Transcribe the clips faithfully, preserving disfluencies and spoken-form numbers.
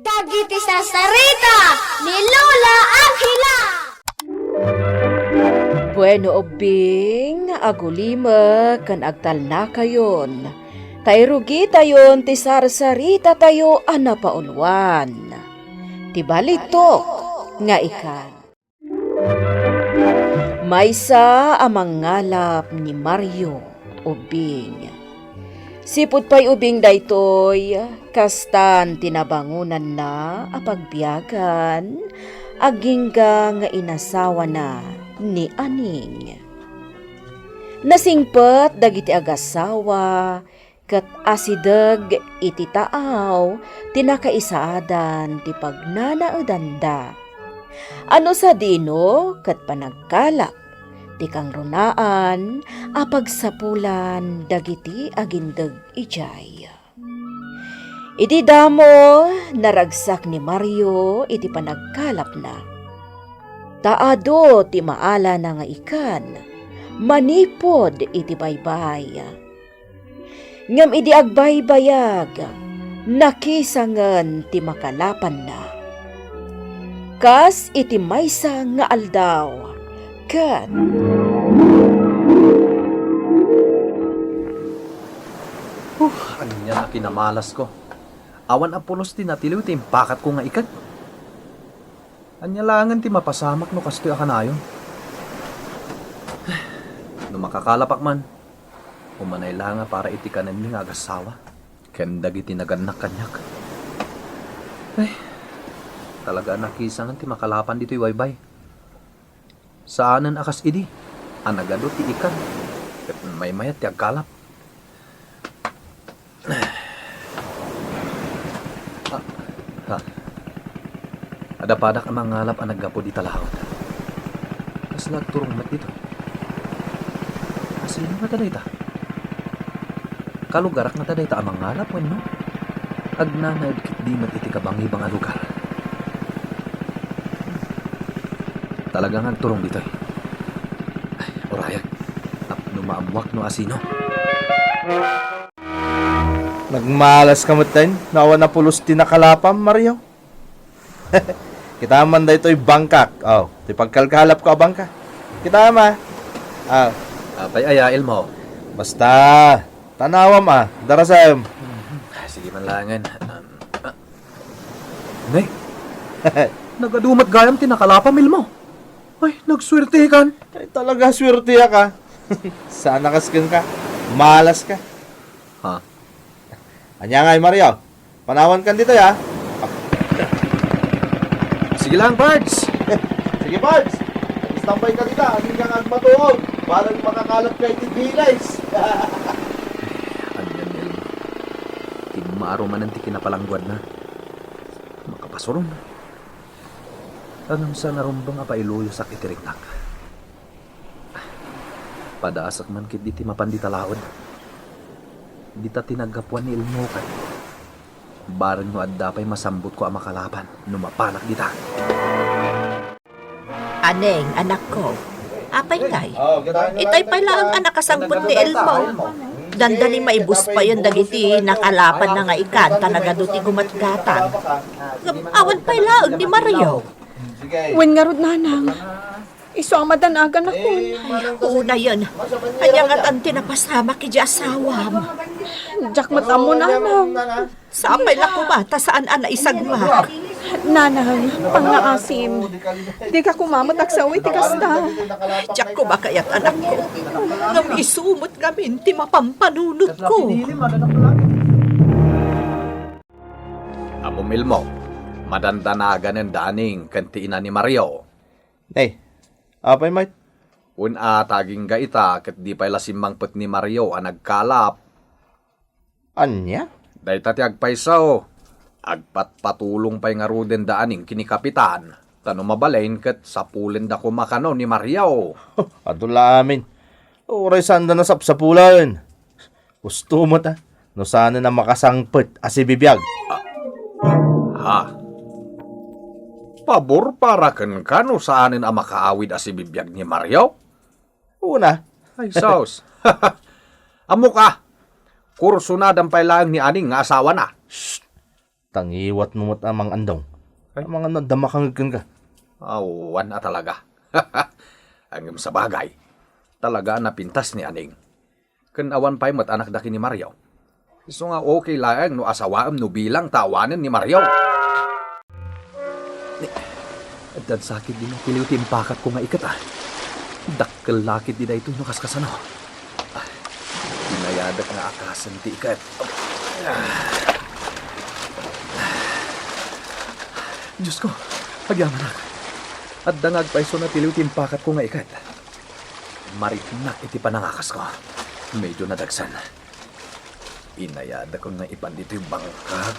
Dagiti sarsarita ni Lola Angela. Bueno, ubbing, agulimek ken agtalnakayon, ta irugitayon ti sarsaritatayo a napauluan. Ti balitok nga ikan. Maysa a mangalap ni Mario ubing. Sipud pay ubing daytoy, kastan ti nabangonanna a pagbiagan, agingga nga inasawana ni Aning. Nasingpet dagiti agasawa ket asideg iti taaw ti nakaisaadan ti pagnanaedanda. A no sadino ket panagkalap ti kangrunaan a pagsapulan dagiti agindeg idiay. Idi damo, naragsak ni Mario iti panagkalapna. Ta adu ti maalana nga ikan manipud iti baybay. Ngem idi agbaybayag, nakisangen ti makalapanna. Kas iti maysa nga aldaw, ket Huh, ania a kinamalasko. Awan a pulos ti natiliw ti impakatko nga ikan. Ania laengen ti mapasamak no kastoy a kanayon? No makakalapak man, umanay la nga para iti kanenmi nga agassawa ken dagiti nagannak kaniak. Ay, talaga a nakisangen ti makalapan ditoy baybay. Saanen a kas idi a nagadu ti ikan ket maymayat ti agkalap. Ah, ha. Adda padak a mangalap a naggapu dita laut. Kasla agturong met ditoy. Asino ngata dayta? Kalugarak ngata dayta a mangalap wenno agnanaed ketdi met iti kabangibang a lugar? Talaga nga agturong ditoy. Ay, urayek. Tapno maammuak no asino. Nagmalas ka metten no awan a pulos ti nakalapam, Mario. Kita man daytoy bangkak. Oh, ti pagkalkalap ko a bangka. Kita ma. Ah. Apay aya, Elmo? Basta, tanawam a, darasem. Ah, sige man laengen. Um, ah. Ne? Nagadu met gayam ti nakalapam, Elmo. Ay, nagsuertekan. Ay, talaga suerteak a. Saan a kas kenka. Malas ka. Ha? Ania ngay, Mario? Panawan kan ditoy, ah. Sige lang, Pards. Sige, Pards. Standby ka dita. Agingga nga agmatuog. Para makakalap ka iti bilis. Ania ni Elmo? Timmaro manen ti kinapalangguadna. Makapasuron. Ngem saan a rumbeng a pailuyosak iti riknak. Padaasek man ketdi ti mapan dita laud. Dita ti naggapuan ni Elmo ket bareng no adda pay masambutko a makalapan no mapanak dita. Aneng, anakko, apay ngay? Itay pay laeng a nakasangpet ni Elmo. Dandani maibus payen dagiti nakalapanna nga ikan ta nagadu ti gumatgatang. Ngem awan pay laeng ni Mario. Wen ngarud, nanang. Isu a madanaganakon. Ay, unayen. Ania ngatan ti napasamak iti asawam? Diak met ammo, nanang. Sapay la koma ta saan a naisagmak. Nanang, pangngaasim. Dika koma met agsao iti kasta. Diak koma kayat, anakko. Ngem isu met ngamin ti mapampanunotko. Ammom, Elmo, madandanaganen da Aning ken ti ina ni Mario. Nay, apay met? Wen a, ta agingga ita ket di pay la simmangpet ni Mario a nagkalap. Ania? Dayta ti agpayso. Agpatpatulong pay ngaruden da Aning ken ni Kapitan. Ta no mabalin ket sapulenda koma kano ni Mario. Adu la amin. Uray saanda nasapsapulen. Husto met a, no saanen a makasangpet a sibibiag. Ha? Pabor para kenka no saanen a makaawid a sibibiag ni Mario? Una. Ay, sus. Ammok a, kursonadan pay laeng ni Aning nga asawana. Shh! Ta ngiwatmo met a, Mang Andong. Ay. Amangan no adda makangeg kenka. Awan a talaga. Ngem sabagay, talaga a napintas ni Aning. Ken awan pay met anak daki ni Mario. Isu nga okay laeng no asawaem no bilang ta awanen ni Mario. Addan sakit dino ti liw ti impakatko nga iket, a. Dakkel lakit di daytoy no kaskasano. Ah, inayadek nga akasen ti iket. Ah. Diosko, agyamanak. Adda nga agpaysona ti liw ti impakatko nga iket. Mariknak iti panangakasko. Medyo nadagsen. Inayadakon nga ipan ditoy bangkag.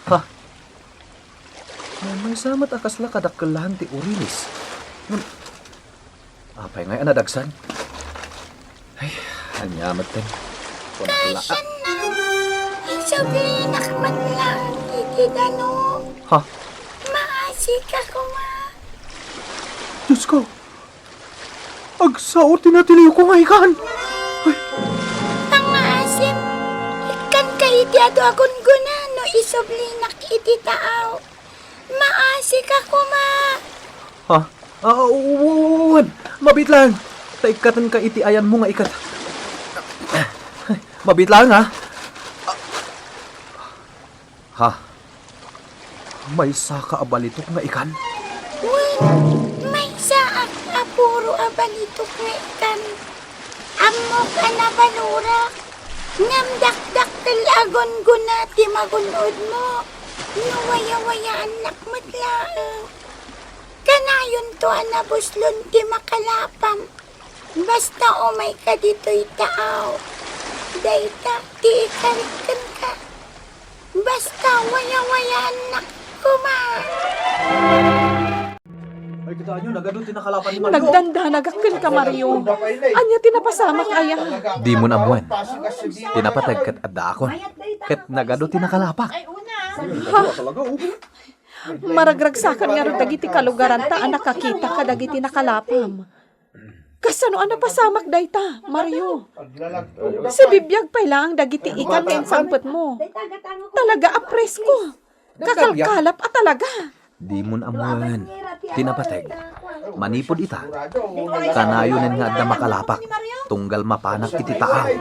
Ha? Maymaysa met a kasla kadakkel laeng ti urilis. Ngem, apay ngay a nadagsen? Ay, ania metten? Kuan ko la-, ah. Kasanna, isublinak met laeng iti danum. Ha? Maasika koma. Diosko! Agsao ti natiliwko nga ikan. Ay. Pangngaasim, ikkanka iti adu a gunggona no isublinak iti taaw. Maasika koma. Ha? Ah, u-, u-, wen. Mabiit laeng. Ta ikkatenka iti ayanmo nga iket. Mabiit laeng, ha? Ha? Maysaka a balitok nga ikan? Wen, maysaak a puro a balitok nga ikan. Ammok a nabalurak, ngem dakdakkel a gunggona ti magun-odmo. No wayawayaannak met laeng. Kanayonto a nabuslon ti makalapam. Basta umayka ditoy taaw. Dayta ti ikarik kenka. Basta wayawayaannak koma. Ay, kitaenyo, nagadu ti nakalapan ni Mario. Nagdandanagak kenka, Mario. Ania ti napasamak aya? Dimon ammoen. Ti napateg ket addaakon. Ket nagadu ti nakalapak. Ha? Maragragsakan ngarud dagiti kalugaranta a nakakita kadagiti nakalapam. Kasano a napasamak dayta, Mario? Sibibiag pay laeng dagiti ikan nga insangpetmo. Talaga a presko. Kakalkalap a talaga. Dimon ammoen ti napateg. Manipud ita, kanayonen nga adda makalapak tunggal mapanak iti taaw.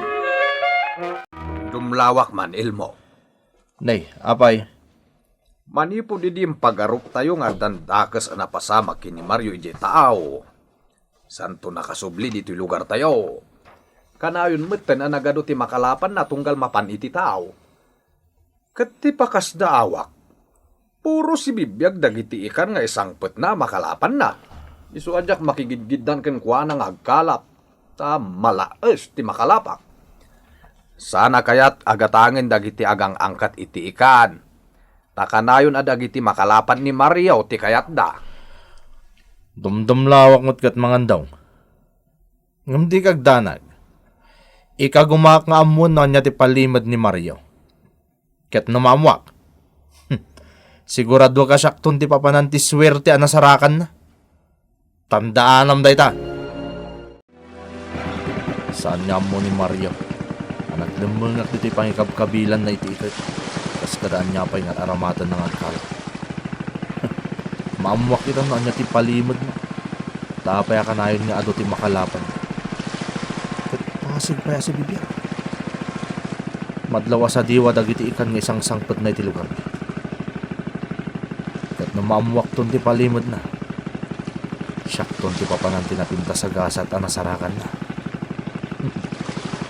Dumlawak man, Elmo. Nay, apay? Manipud idi impagaruptayo nga addan dakes a napasamak ken ni Mario idiay taaw, santo nakasubli ditoy lugartayo. Kanayon metten a nagadu ti makalapanna tunggal mapan iti taaw. Ket ti pakasdaawak, puro sibibiag dagiti ikan nga isangpetna a makalapanna. Isu a diak makigidgiddan kenkuana nga agkalap, ta malaes ti makalapak. Sana kayat a gatangen dagiti agang-angkat iti ikan, ta kanayon a dagiti makalapan ni Mario ti kayatda. Dumdumlawak met ket, Mang Andong. Ngem dika agdanag. Ikagumaak nga ammoen no ania ti palimed ni Mario. Ket no maammoak, siguraduak a siakton ti papanan ti suerte a nasarakanna. Tandaanam dayta. Saan nga ammo ni Mario a nagdemmengak ditoy pangikabkabilanna iti iket, kas kada ania pay nga aramatenna nga agkalap. Maammoak ita no ania ti palimedna. Ta apay a kanayon nga adu ti makalapan? Ket pasig pay a sibibiag. Madlaw a sadiwa dagiti ikan nga isangsangpetna iti lugarna. Ket no maammoakton ti palimedna, siakton ti papanan ti napintas a gasat a nasarakanna.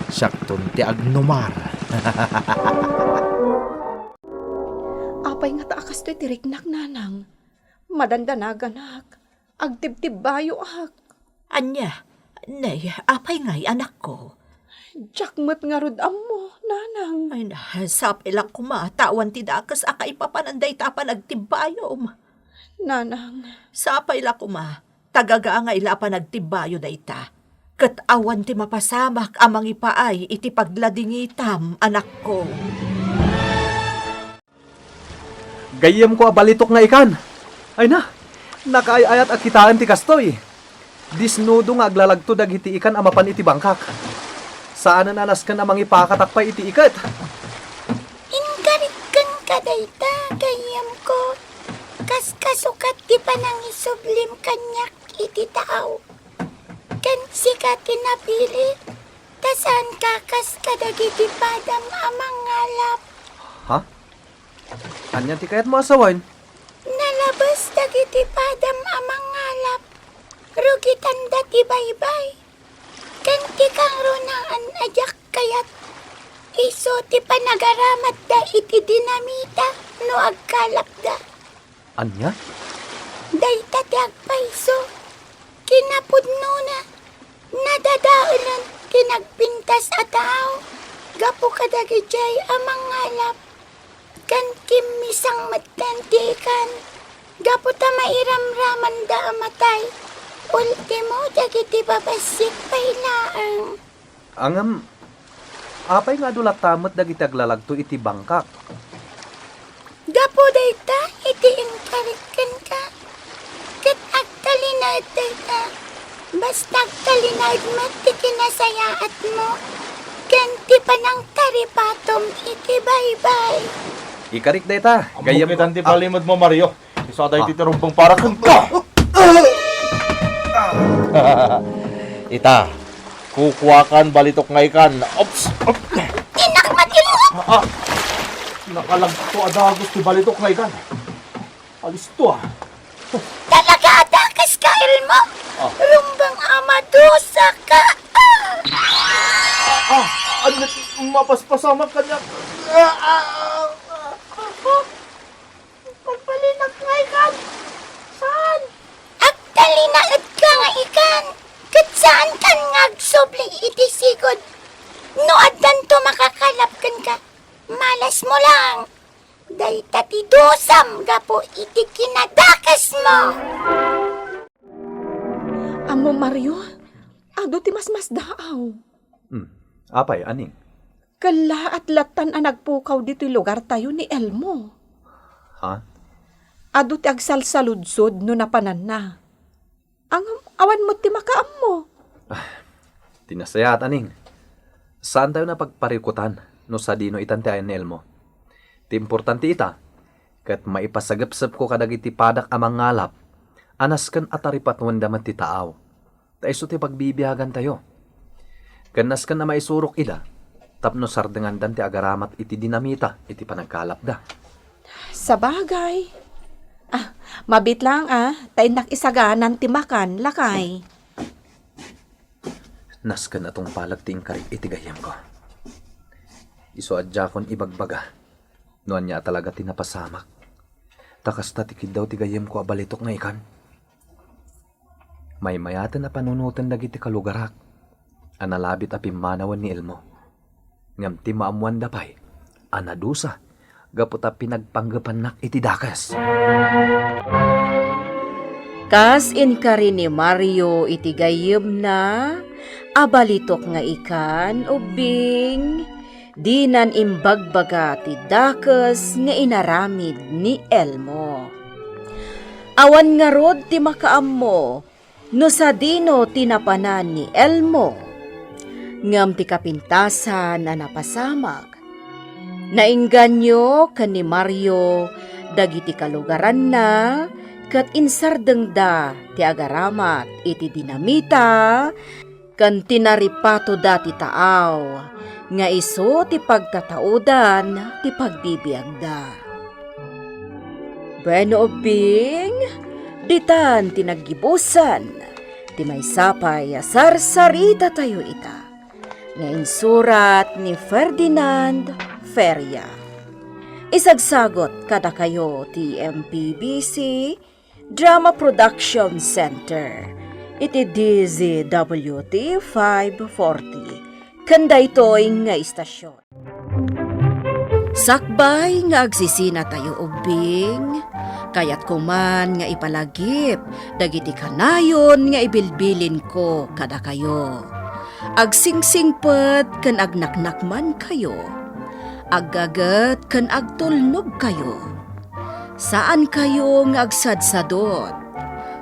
Siakton ti agnumar. Apay ngata a kastoy ti riknak, nanang? Madandanaganak. Agtibtibbayoak. Ania? Nay, apay ngay, anakko? Diak met ngarud ammo, nanang. Ay na, sapay la koma, ta awan ti dakes a kaipapanan dayta a panagtibbayom. Nanang. Sapay la koma, tagagangay la a panagtibbayo dayta. Ket awan ti mapasamak a mangipaay iti pagladingitam, anakko. Gayyemko a balitok nga ikan. Ay na, nakaay-ayat a kitaen ti kastoy. Disnudo nga aglalagto dagiti ikan a mapan iti bangkak. Saanen a nasken a mangipakatak pay iti iket. Inkarik kenka dayta, gayyemko. Kas kasukat ti panangisublim kaniak iti taaw. Ken sika ti napili, ta saanka kas kadagiti padam a mangalap. Ha? Ania ti kayatmo a sawen? Nalabas dagiti padam a mangalap. Rugitanda ti baybay. Ken ti kangrunaan a diak kayat, isu ti panagaramatda iti dinamita no agkalapda. Ania? Dayta ti agpayso. Kinapudnona, nadadaelen ti nagpintas a tao gapu kadagijay a mangalap. Ken kimmisang metten ti ikan, gapu ta mairamramanda a matay. Ultimo dagiti babassit pay laeng. Ngem, apay nga adu latta met dagiti aglalagto iti bangkak? Gapu dayta iti inkarik kenka, ket agtalinaed dayta. Basta agtalinaed met ti kinasayaatmo ken ti panangtaripatom iti baybay. Ikarik dayta, gayyem. Ammoketan ti palimedmo, Mario. Isu daytoy ti rumbeng para kenka. Ita, kukuakan balitok nga ikan. Oops! Dinak matilok! Ah, ah. Nakalagto a dagus ti balitok nga ikan. Alisto, ah. Talaga a dakes ka, Elmo? Ah. Rumbeng a madusa ka. Ah! Ah, ah, ania ti mapaspasamak kaniak? Ah, ah, ah, ah. Agbalinaek nga ikan. Saan? Agtalinaedka nga ikan. Ket saankan nga agsubli iti sigud. No addanto makakalap kenka, malasmo laeng. Dayta ti dusam gapu iti kinadakesmo. Ammo Mario, adu ti masmasdaaw. Hmm. Apay, aning? Kellaat lattan a nagpukaw ditoy lugartayo ni Elmo. Ha? Adu ti agsalsaludsod no napananna. Ngem awan met ti makaammo. Ah, ti nasayaat, aning. Saantayo a pagparikutan no sadino itan ti ayan ni Elmo. Ti importante ita, ket maipasagepsepko kadagiti padak a mangalap a nasken a taripatuenda met ti taaw. Ta isu ti pagbibiagantayo. Ken nasken a maisurok ida tapno sardengandan ti agaramat iti dinamita iti panagkalapda. Sabagay. Ah, mabiit laeng, ah, ta innak isaganan ti makan, lakay. Nasken a tungpalek ti inkarik iti gayyemko. Isu a diakon ibagbaga no ania a talaga ti napasamak. Ta kasta ti kiddaw ti gayyemko a balitok nga ikan. Maymayaten a panunoten dagiti kalugarak a nalabit a pimmanawen ni Elmo. Ngem ti maammoanda pay a nadusa gapu ta pinagpanggepannak iti dakes. Kas inkari ni Mario iti gayyemna a balitok nga ikan, ubbing, dinan imbagbaga ti dakes nga inaramid ni Elmo. Awan ngarud ti makaammo no sadino ti napanan ni Elmo. Ngem ti kapintasan a napasamak, nainganyo ken ni Mario dagiti kalugaranna ket insardengda ti agaramat iti dinamita ken tinaripatoda ti taaw nga isu ti pagtataodan ti pagbibiagda. Bueno, ubbing, ditan ti naggibusan ti maysa pay a sarsaritatayo ita nga insurat ni Ferdinand Feria. Isagsagot kadakayo ti M P B C Drama Production Center iti D Z W T five forty ken daytoy nga istasyon. Sakbay nga agsisinatayo ubbing, kayatko man nga ipalagip dagiti kanayon nga ibilbilinko kadakayo. Agsingsingpet ken agnaknakmankayo. Aggaget ken agtulnogkayo. Saankayo nga agsadsadot.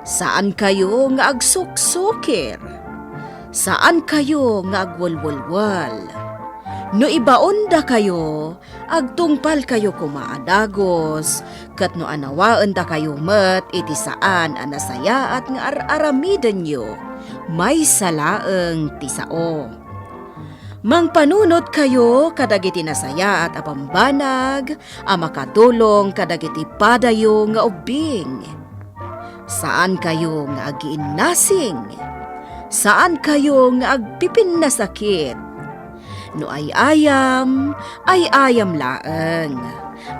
Saankayo nga agsuksukir. Saankayo nga agwelwelwel. No ibaondakayo, agtungpalkayo koma a dagus, ket no anawaendakayo met iti saan a nasayaat nga ar-aramidenyo, maysa laeng ti sao. Mangpanunotkayo kadagiti nasayaat a bambanag a makadulong kadagiti padayo nga ubbing. Saankayo nga agiinnasing. Saankayo nga agpipinnasakit. No ay-ayam, ay-ayam laeng.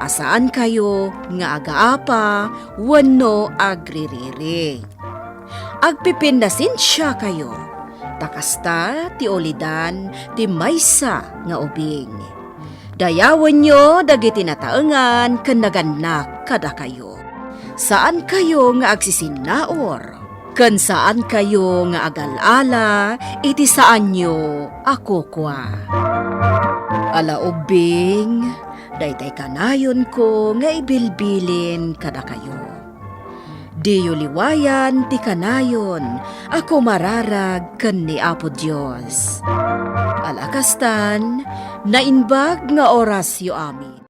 A saankayo nga agaapa wenno agririri. Agpipinnasensiakayo, ta kasta ti ulidan ti maysa nga ubing. Dayawenyo dagiti nataengan ken nagannak kadakayo. Saankayo nga agsisinnaur, ken saankayo nga agal-ala iti saanyo a kukua. Ala ubbing, daytay kanayonko nga ibilbilin kadakayo. Diyo liwayan ti kanayon a kumararag ken ni Apo Dios. Ala kastan, naimbag nga orasyo amin.